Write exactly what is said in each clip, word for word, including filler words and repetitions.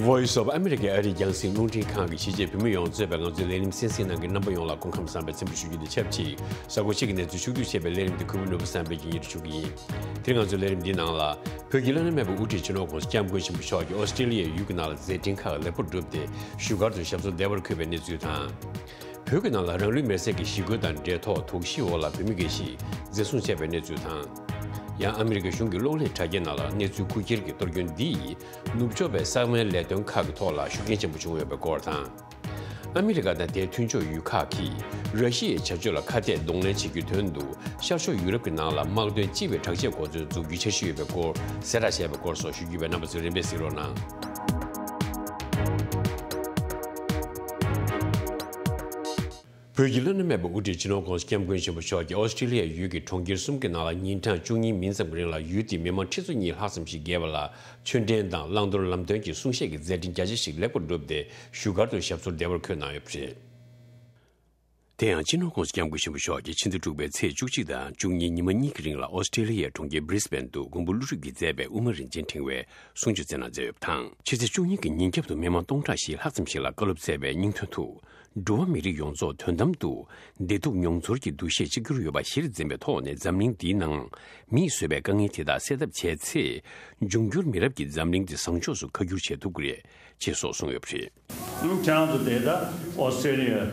Voice of America ཨ་རིའི་རྒྱང་སྲིང་རླུང་འཕྲིན་ཁང་གིས་གཞིས་བྱེས་བོད་མི་ཡོངས་གཙོས་པའི་ང་ཚོའི་ལས་རིམ་གསན་གཟིགས་གནང་མཁན་རྣམ་པ་ཡོངས་ལ་སྐུ་ཁམས་བཟང་བའི་འཚམས་འདྲི་ཞུ་རྒྱུ་དང་ཆབས་ཅིག་གཟའ་འཁོར་གཅིག་གི་གནས་ཚུལ་ཕྱོགས་བསྡུས་བྱས་པའི་ལས་རིམ་དེ་གུས་པ་ནོར་བུ་བསམ་འཕེལ་གྱིས་སྙན་སྒྲོན་ཞུ་གི་ཡིན། དེ་རིང་ང་ཚོའི་ལས་རིམ་འདིའི་ནང་ལ། བོད་ཀྱི་བླ་ན་མེད་པའི་དབུ་ཁྲིད་སྤྱི་ནོར་༧གོང་ས་༧སྐྱབས་མགོན་ཆེན་པོ་མཆོག་གིས་ཨོ་སི་ཀྲེ་ལི་ཡའི་ཡུལ་གྱི་ནང་ལ་མཛད་འཕྲིན་ཁག་ལེགས་པོར་བསྒྲུབས་ཏེ་བཞུགས་སྒར་དུ་ཞབས་སོར་བདེ་བར་འཁོད་པའི་གནས་ཚུལ་དང་། བོད་ཀྱི་ནང་ལ་རང་ལུས་མེར་སྲེག་གི་ཞི་རྒོལ་དང་འབྲེལ་ཐོག་དོགས་གཞིའི་འོག་ལ་བོད་མི་འགའ་ཞིག་འཛིན་བཟུང་བྱས་པའི་གནས་ཚུལ་དང་། ཡང་ཨ་མི་རི་ཀ་གཞུང་གི་གློག་ཀླད་དྲ་རྒྱའི་ནང་ལ་གནས་ཚུལ་རྐུ་འཁྱེར་གྱི་གཏོར་སྐྱོན་འདི་ཡིས་ནུབ་ཕྱོགས་པའི་གསང་བའི་ལས་དོན་ཁག་གི་ཐོག་ལ་ཤུགས་རྐྱེན་ཆེན་པོ་བྱུང་ཡོད་པའི་སྐོར་དང་། ཨ་མི་རི་ཀ་དང་དེའི་མཐུན་ཕྱོགས་ཡུལ་ཁག་གིས་ར་ཤི་ཡའི་བྱ་སྤྱོད་ལ་ཁ་གཏད་གདོང་ལེན་བྱེད་རྒྱུའི་དོན་དུ་ཤར་ཕྱོགས་ཡུ་རོབ་ཀྱི་ནང་ལ་དམག་དོན་སྤྱི་པའི་དྲག་ཆས་གོ་མཚོན་འཛུགས་རྒྱུའི་འཆར་གཞི་ཡོད་པའི་སྐོར་གསལ་བསྒྲགས་བྱས་པའི་སྐོར་སོགས་ཞུ་རྒྱུ་ཡིན་པས་རྣམ་པ་ཚོས་རིམ་པས་གཟིགས་རོགས་གནང་། བོད་ཀྱི་བླ་ན་མེད་པའི་དབུ་ཁྲིད་སྤྱི་ནོར་༧གོང་ས་༧སྐྱབས་མགོན་ཆེན་པོ་མཆོག་གིས་ཨོ་སི་ཀྲི་ལི་ཡའི་ཡུལ་གྱི་གྲོང་ཁྱེར་གསུམ་གྱི་ནང་ལ་ཉིན་གྲངས་བཅུ་གཉིས་མིན་ཙམ་གྱི་རིང་ལ་ཡུལ་དེའི་མི་མང་ཁྲི་ཚོ་གཉིས་ལྷག་ཙམ་ཞིག་བརྒལ་བ་ལ་ཆོས་འབྲེལ་དང་བླང་དོར་ལམ་སྟོན་གྱི་གསུང་བཤད་ཀྱི་མཛད་འཕྲིན་རྒྱ་ཆེ་ཞིག་ལེགས་པར་བསྒྲུབས་ཏེ་བཞུགས་སྒར་དུ་ཞབས་སོར་བདེ་བར་འཁོད་གནང་ཡོད་པ་རེད། དེ་ཡང་སྤྱི་ནོར་༧གོང་ས་༧སྐྱབས་མགོན་ཆེན་པོ་མཆོག་གིས་ཕྱི་ཟླ་དྲུག་པའི་ཚེས་བཅུ་གཅིག་དང་བཅུ་གཉིས་ཉི་མ་གཉིས་ཀྱི་རིང་ལ་ཨོ་སི་ཀྲི་ལི་ཡའི་གྲོང་ཁྱེར་Brisbane་དུ་མགོན་པོ་ཀླུ་སྒྲུབ་ཀྱིས་མཛད་པའི་དབུ་མ་རིན་ཆེན་ཕྲེང་བའི་གསུང་ཆོས་སྩལ་གནང་མཛད་ཡོད་པ་དང་། ཕྱི་ཚེས་བཅུ་གཉིས་ཀྱི་ཉིན་རྒྱབ་ཏུ་མི་མང་སྟོང་ཕྲག་བཞི་ལྷག་ཙམ་ཞིག་ལ་བཀའ་སློབ་སྩལ་བའི་སྙིང་དོན་དུ། འགྲོ་བ་མི་རིགས་ཡོངས་རྫོགས་དོན་དམ་དུ་བདེ་སྡུག་མྱོང་ཚོར་གྱི་འདུ་ཤེས་གཅིག་གྱུར་ཡོད་པ་གཞིར་འཛིན་པའི་ཐོག་ནས་འཛམ་གླིང་འདིའི་ནང་མིས་བཟོས་པའི་དཀའ་ངལ་དེ་དག་སེལ་ཐབས་བྱས་ཚེ། འབྱུང་འགྱུར་མི་རབས་ཀྱིས་འཛམ་གླིང་འདི་བཟང་ཕྱོགས་སུ་ཁ་བསྒྱུར་བྱེད་ཐུབ་ཀྱི་རེད་ཅེས་སོགས་གསུངས་ཡོད་པ་རེད། ཁྱེད་རང་ཚོ་དེ་ད་ཨོ་སི་ཀྲི་ལི་ཡ་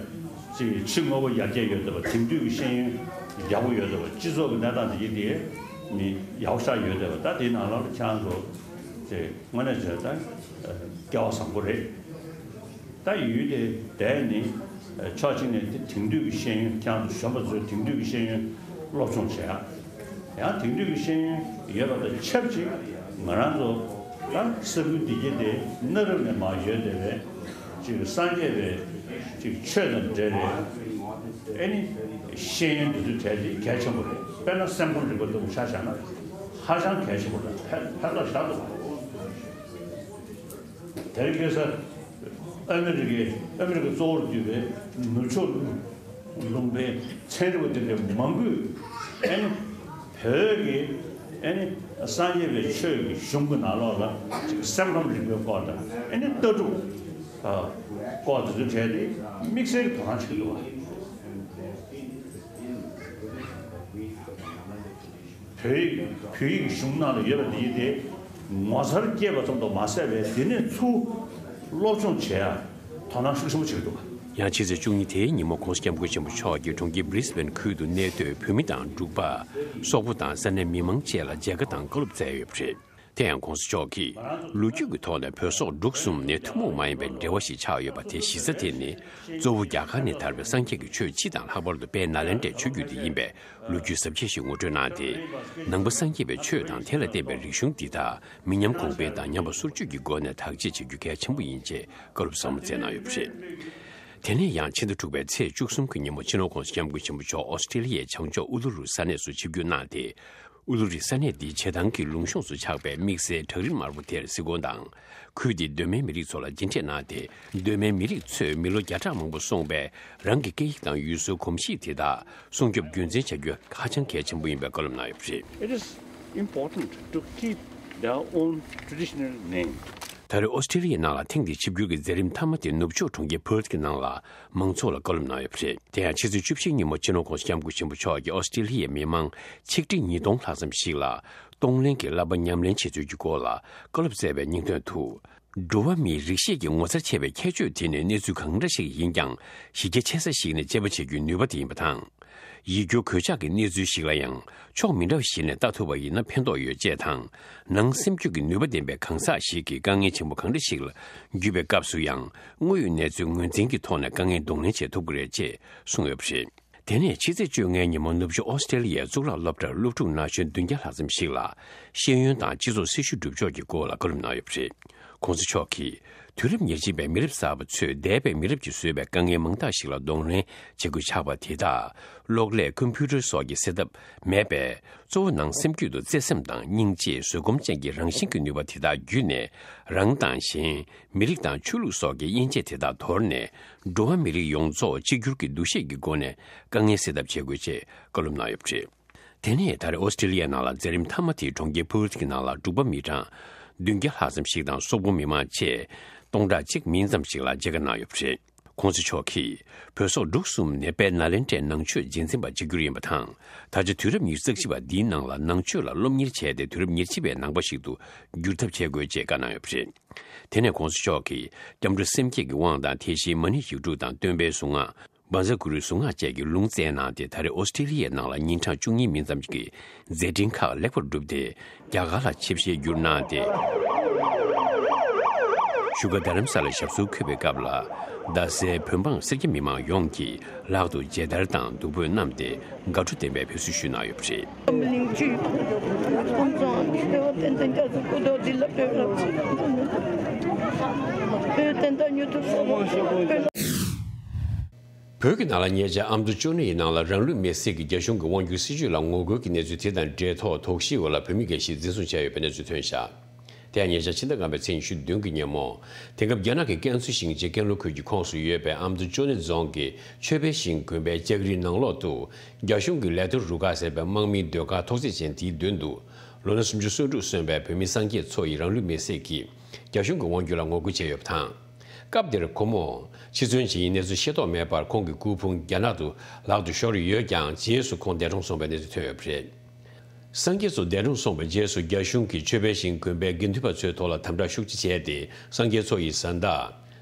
ཅིག་ཕྱི་དངོས་པོ་ཡར་རྒྱས་ཡོད་བསྡད་པ། དེང་དུས་ཀྱི་ཤེས་ཡོན་ཡག་པོ་ཡོད་བསྡད་པ། སྤྱི་ཚོགས་ཀྱི་གནས་སྟངས་དེ་གྱི་དེ་མི་ཡག་པོ་ཤར་ཡོད་བསྡད་པ། ད་དེའི་ནང་ལ་ཁྱེད་རང་ཚོ་དེ་དངོས་གནས་བྱས་ད་སྐལ་བ་བཟང་པོ་རེད། ད་ཡུལ་དེ་དེ་ནི་ཕྱོགས་གཅིག་ནས་དེ་དེང་དུས་ཀྱི་ཤེས་ཡོན། ཁྱེད་རང་ཚོ་གཞོན་པ་ཚོས་དེང་དུས་ཀྱི་ཤེས་ཡོན་སློབ་སྦྱོང་བྱེད་ཡག་ཡང་དེང་དུས་ཀྱི་ཤེས་ཡོན་ཡོད་པ་དང་ཆབས་ཅིག་ང་རང་ཚོ་ད་ས་ཁུལ་འདི་གའི་དེ་གནའ་རབས་ནས་མར་ཡོད་བསྡད་པའི་ཅིག་སངས་རྒྱས་པའི་ཅིག་ཆོས་དང་འབྲེལ་བའི་ཨེ་ནི་ཤེས་ཡོན་འདི་ཚོའི་གྲས་དེ་གལ་ཆེན་པོ་རེད། དཔེར་ན་སེམས་ཁམས་རིག་པ་ལྟ་བུ་ཆ་བཞག་ན་ཧ་ཅང་གལ་ཆེན་པོ་རེད། ཕན་ཕན་ཐོགས་ཞེ་དྲག་འདུག་དེར་ཁེ་ས་ཨ་མི་རི་ཀའི་ཨ་མི་རི་ཀ་གཙོ་བོར་གྱུར་པའི་ནུབ་ཕྱོགས་ལུང་པའི་ཚན་རིག་པ་དེ་འདྲ་མང་པོས་ཨ་ནི་བོད་ཀྱི་ཨ་ནི་སངས་རྒྱས་པའི་ཆོས་ཀྱི་གཞུང་གི་ནང་ལོགས་ལ་ཅིག་སེམས་ཁམས་རིག་པའི་སྐོར་དང་ཨ་ནི་ལྟ་གྲུབ་སྐོར་དེ་ཚོའི་གྲས་དེ་དམིགས་བསལ་གྱི་དོ་སྣང་བྱེད་ཀྱི་འདུག་བ། བོད་ཡིག་བོད་ཡིག་གཞུང་ནང་ལ་ཡོད་པ་འདི་དེ་ངོ་མཚར་སྐྱེས་པ་ཙམ་དུ་མ་ཟད་པའི་དེ་ནས་ཚུར་སློབ་སྦྱོང་བྱེད་ཡ་དོ་སྣང་ཤུགས་ཆེན་པོ་བྱེད་ཀྱི་འདུག་ཡང་ཕྱི་ཚེས་བཅུ་གཉིས་དེའི་ཉིན་མོ་༧གོང་ས་༧སྐྱབས་མགོན་ཆེན་པོ་མཆོག་གིས་གྲོང་ཁྱེར་Brisbane་ཁུལ་དུ་གནས་སྡོད་བོད་མི་དང་འབྲུག་པ། སོག་པོ་དང་ས་གནས་མི་མང་བཅས་ལ་མཇལ་ཁ་དང་བཀའ་སློབ་སྩལ་ཡོད་པ་རེད། དེ་ཡང་༧གོང་ས་མཆོག་གིས་ལོ་རྒྱུས་ཀྱི་ཐོག་ནས་བོད་སོག་འབྲུག་གསུམ་ནི་ཐུན་མོང་མ་ཡིན་པའི་འབྲེལ་བ་ཞིག་ཆགས་ཡོད་པ་དེ་གཞི་རྩ་དེ་ནི་གཙོ་བོ་རྒྱ་གར་ནས་དར་བའི་སངས་རྒྱས་ཀྱི་ཆོས་སྤྱི་དང་ལྷག་པར་དུ་དཔལ་ནཱ་ལེནྡྲའི་ཆོས་བརྒྱུད་དེ་ཡིན་པས། ལོ་རྒྱུས་ཟབ་རྒྱས་ཤིག་ངོ་སྤྲོད་གནང་སྟེ། ནང་པ་སངས་རྒྱས་པའི་ཆོས་དང་དེ་ལ་བརྟེན་པའི་རིག་གཞུང་འདི་དག་མི་ཉམས་གོང་འཕེལ་དང་ཉམས་པ་སོར་ཆུད་ཀྱི་སྒོ་ནས་དག་བྱེད་བྱེད་རྒྱུ་གལ་ཆེན་པོ་ཡིན་ཅེས་བཀའ་སློབ་ཟབ་མོ་སྩལ་གནང་ཡོད་པ་རེད། དེ་ནས་ཡང་ཕྱི་ཟླ་དྲུག་པའི་ཚེས་བཅུ་གསུམ་གྱི་ཉིན་མོ་སྤྱི་ནོར་༧གོང་ས་༧སྐྱབས་མགོན་ཆེན་པོ་མཆོག་ཨོ་སི་ཀྲི་ལི་ཡའི་བྱང་ཕྱོགས་ཨུ་ལུ་རུ་ས་གནས་སུ་ཆིབས་བསྒྱུར་གནང་སྟེ། ཨུ་ལུ་རུ་ས་གནས་འདིའི་བྱེ་ཐང་གི་ལུང་གཤོང་སུ་ཆགས་པའི་དམིགས་བསལ་བྲག་རི་དམར་པོ་དེར་གཟིགས་སྐོར་དང་། ཁུལ་དེའི་གདོད་མའི་མི་རིགས་ཚོ་ལ་མཇལ་འཕྲད་གནང་སྟེ། གདོད་མའི་མི་རིགས་ཚོས་མི་ལོ་བརྒྱ་ཕྲག་མང་པོ་སོང་བའི་རང་གི་སྐད་ཡིག་དང་ཡུལ་སྲོལ་གོམས་གཤིས་དེ་དག་སྲུང་སྐྱོབ་རྒྱུན་འཛིན་བྱ་རྒྱུ་ཧ་ཅང་གལ་ཆེན་པོ་ཡིན་པའི་བཀའ་སློབ་གནང་ཡོད་པ་རེད། It is important to keep their own traditional name. ད་རེས་ཨོ་སི་ཀྲི་ལི་ཡའི་ནང་ལ་ཐེངས་འདིའི་ཆིབས་བསྒྱུར་གྱི་མཛད་རིམ་མཐའ་མ་དེ་ནུབ་ཕྱོགས་གྲོང་ཁྱེར་Perth་གྱི་ནང་ལ་མང་ཚོགས་ལ་བཀའ་སློབ་གནང་ཡོད་པ་རེད། དེ་ཡང་ཕྱི་ཚེས་བཅུ་བཞི་ཉིན་མོ་སྤྱི་ནོར་༧གོང་ས་༧སྐྱབས་མགོན་ཆེན་པོ་མཆོག་གིས་ཨོ་སི་ཀྲི་ལི་ཡའི་མི་མང་ཆིག་ཁྲི་ཉིས་སྟོང་ལྷག་ཙམ་ཞིག་ལ་གཏོང་ལེན་གྱི་བསླབ་པ་ཉམས་ལེན་བྱེད་ཚུལ་གྱི་སྐོར་ལ་བཀའ་སློབ་སྩལ་བའི་སྙིང་དོན་དུ། འགྲོ་བ་མིའི་རིགས་ཤེས་ཀྱི་ངོ་མཚར་ཆེ་བའི་ཁྱད་ཆོས་དེ་ནི་གནས་ཚུལ་གང་འདྲ་ཞིག་ཡིན་ཀྱང་། གཞི་རྒྱ་ཆེ་ས་ཞིག་ནས་དཔྱད་པ་བྱེད་རྒྱུའི་ནུས་པ་དེ་ཡིན་པ་དང་། ཡིག་སྒྱུར་གོད་ཆག་གི་གནས་ཚུལ་ཞིག་ལ་ཡང་ཕྱོགས་མི་འདྲ་བ་ཞིག་ནས་ལྟ་ཐུབ་པ་ཡིན་ན་ཕན་ཐོགས་ཡོད་ཅེས་དང་། ནང་སེམས་རྒྱུད་ཀྱི་ནུས་པ་ལྡན་པའི་གང་ཟག་ཞིག་གིས་དཀའ་ངལ་ཆེན་པོ་གང་འདྲ་ཞིག་ལ་འགྱུར་བའི་སྐབས་སུ་ཡང་དངོས་ཡོད་གནས་ཚུལ་ངོས་འཛིན་གྱི་ཐོག་ནས་དཀའ་ངལ་གདོང་ལེན་བྱེད་ཐུབ་ཀྱི་རེད་ཅེས་གསུངས་ཡོད་པ་རེད། དེ་ནས་ཕྱི་ཚེས་བཅོ་ལྔའི་ཉིན་མོ་ནུབ་ཕྱོགས་ཨོ་སི་ཀྲི་ལི་ཡའི་གཙུག་ལག་སློབ་གྲྭར་སློབ་ཕྲུག་ན་གཞོན་བདུན་བརྒྱ་ལྷག་ཙམ་ཞིག་ལ་ཤེས་ཡོན་དང་སྤྱི་ཚོགས་སྲི་ཞུ་སྒྲུབ་ཕྱོགས་ཀྱི་སྐོར་ལ་བཀའ་སློབ་གནང་ཡོད་པ་རེད། ༸གོང་ས་མཆོག་གིས་དུས་རབས་ཉེར་གཅིག་པའི་མི་རབས་གསར་པ་ཚོས་འདས་པའི་མི་རབས་ཀྱིས་བཟོས་པའི་དཀའ་ངལ་མང་དག་ཞིག་ལ་གདོང་ལེན་བྱེད་དགོས་ཆགས་པ་དེ་དག་གློག་ཀླད་ཀམ་པུ་ཊར་སོགས་ཀྱི་སེལ་ཐབས་མེད་པས། གཙོ་བོ་ནང་སེམས་རྒྱུད་དུ་བརྩེ་སེམས་དང་སྙིང་རྗེ་བཟོད་སྒོམ་ཅན་གྱི་རང་བཞིན་གྱི་ནུས་པ་དེ་དག་བརྒྱུད་ནས། རང་དང་གཞན། མི་རིགས་དང་ཆོས་ལུགས་སོགས་ཀྱི་དབྱེ་འབྱེད་དེ་དག་དོར་ནས། འགྲོ་བ་མི་རིགས་ཡོངས་རྫོགས་གཅིག་གྱུར་གྱི་འདུ་ཤེས་ཀྱི་སྒོ་ནས་དཀའ་ངལ་སེལ་ཐབས་བྱེད་དགོས་ཅེས་བཀའ་སློབ་གནང་ཡོད་པ་རེད། དེ་ནས་ད་རེས་ཨོ་སི་ཀྲི་ལི་ཡའི་ནང་ལ་མཛད་རིམ་མཐའ་མ་དེའི་གྲོང་ཁྱེར་Perth་གྱི་ནང་ལ་འབྲུག་པ་མི་གྲངས་བདུན་བརྒྱ་ལྷག་ཙམ་ཞིག་དང་སོག་པོ་མི་མང་བཅས་ སྟོང་ཕྲག་གཅིག་མིན་ཙམ་ཞིག་ལ་མཇལ་ཁ་གནང་ཡོད་པ་རེད། ༸གོང་ས་མཆོག་གིས་བོད་སོག་འབྲུག་གསུམ་ནེ་པཱལ་ནཱ་ལེནྡྲའི་ནང་ཆོས་རྗེས་འཛིན་པ་གཅིག་གྱུར་ཡིན་པ་དང་། ད་ཆ་དུས་རབས་ཉི་ཤུ་རྩ་གཅིག་པ་འདིའི་ནང་ལ་ནང་ཆོས་ལ་སློབ་གཉེར་བྱས་ཏེ་དུས་རབས་ཉེར་གཅིག་པའི་ནང་པ་ཞིག་ཏུ་འགྱུར་ཐབས་བྱེད་དགོས་ཅེས་བཀའ་གནང་ཡོད་པ་རེད། དེ་ནས་༸གོང་ས་མཆོག་གིས་སྐྱབས་འགྲོ་སེམས་བསྐྱེད་ཀྱི་དབང་དང་དེ་བཞིན་མ་ཎི་ཡིག་དྲུག་དང་སྟོན་པའི་གཟུངས་སྔགས། བཛྲ་གུ་རུའི་གཟུངས་སྔགས་བཅས་ཀྱི་ལུང་བསྩལ་གནང་སྟེ། ད་རེས་ཨོ་སི་ཀྲི་ལི་ཡའི་ནང་ལ་ཉིན་གྲངས་བཅུ་གཉིས་མིན་ཙམ་གྱི་མཛད་འཕྲིན་ཁག་ལེགས་པར་བསྒྲུབས་ཏེ། རྒྱ་གར་ལ་ཆིབས་ཞལ་བསྒྱུར་གནང་སྟེ། བཞུགས་སྒར་རྡ་རམ་ས་ལར་ཞབས་སོར་འཁོད་པའི་སྐབས་ལ། རྡ་སའི་བོད་འབངས་སེར་སྐྱ་མི་མང་ཡོངས་ཀྱིས་ལག་ཏུ་མཇལ་དར་དང་བདུག་སྤོས་བསྣམས་ཏེ། དགའ་སྤྲོ་ལྡན་པའི་ཕེབས་བསུ་ཞུས་གནང་ཡོད་པ་རེད། བོད་ཀྱི་ནང་ལ་ཉེ་ཆར་ཨ་མདོ་ཅོ་ནེ་ཡི་ནང་ལ་རང་ལུས་མེར་སྲེག་གི་རྒྱ་གཞུང་གི་དབང་སྒྱུར་སྲིད་བྱུས་ལ་ངོ་རྒོལ་གྱི་གནས་ཚུལ་དེ་དང་འབྲེལ་ཐོག་དོགས་གཞིའི་འོག་ལ་བོད་མི་འགའ་ཞིག་འཛིན་བཟུང་བྱས་ཡོད་པའི་གནས་ཚུལ་ཐོན་བཞག་དེ་ཡང་ཉེ་ཆར་ཕྱི་ཟླ་ལྔ་པའི་ཚེས་ཉི་ཤུ་བདུན་གྱི་ཉིན་མོ། དེང་སྐབས་རྒྱ་ནག་གི་ཀན་སུའུ་ཞིང་ཆེན་ཀན་ལྷོ་ཁུལ་གྱི་ཁོངས་སུ་ཡོད་པའི་ཨ་མདོ་ཅོ་ནེ་རྫོང་གི་ཆོས་འཕེལ་ཞིང་དགོན་པའི་ལྕགས་རིའི་ནང་ལོགས་སུ། རྒྱ་གཞུང་གི་ལས་དོན་རུ་ཁག་ཟེར་བའི་དམག་མིའི་སྡོད་ཁང་ཐོག་བརྩེགས་ཅན་དེའི་མདུན་དུ། ལོ་ན་སུམ་ཅུ་སོ་དྲུག་སོན་པའི་བོད་མི་སངས་རྒྱས་མཚོ་ཡིས་རང་ལུས་མེར་སྲེག་གིས། རྒྱ་གཞུང་གི་དབང་སྒྱུར་ལ་ངོ་རྒོལ་བྱས་ཡོད་པ་དང་། སྐབས་དེར་ཁོ་མོ། འཆི་གསོན་བྱེད་ཡུལ་གནས་ཚུལ་ཤེས་རྟོགས་མེད་པར་ཁོང་གི་སྐུ་ཕུང་རྒྱ་ནག་ཏུ་ལག་ཏུ་ཤོར་ཡོད་ཀྱང་། རྗེས་སུ་ཁོང་འདས་གྲོངས་སོང་བའི་གནས་ཚུལ་ཐོན་ཡོད་པ་རེད། སངས་རྒྱས་མཚོ་འདས་གྲོངས་སོང་བའི་རྗེས་སུ། རྒྱ་གཞུང་གིས་ཆོས་འཕེལ་ཞིང་དགོན་པའི་དགེ་འདུན་པ་ཚོའི་ཐོག་ལ་དམ་དྲག་ཤུགས་ཆེ་བྱས་ཏེ། སངས་རྒྱས་མཚོ་ཡི་བཟའ་ཟླ་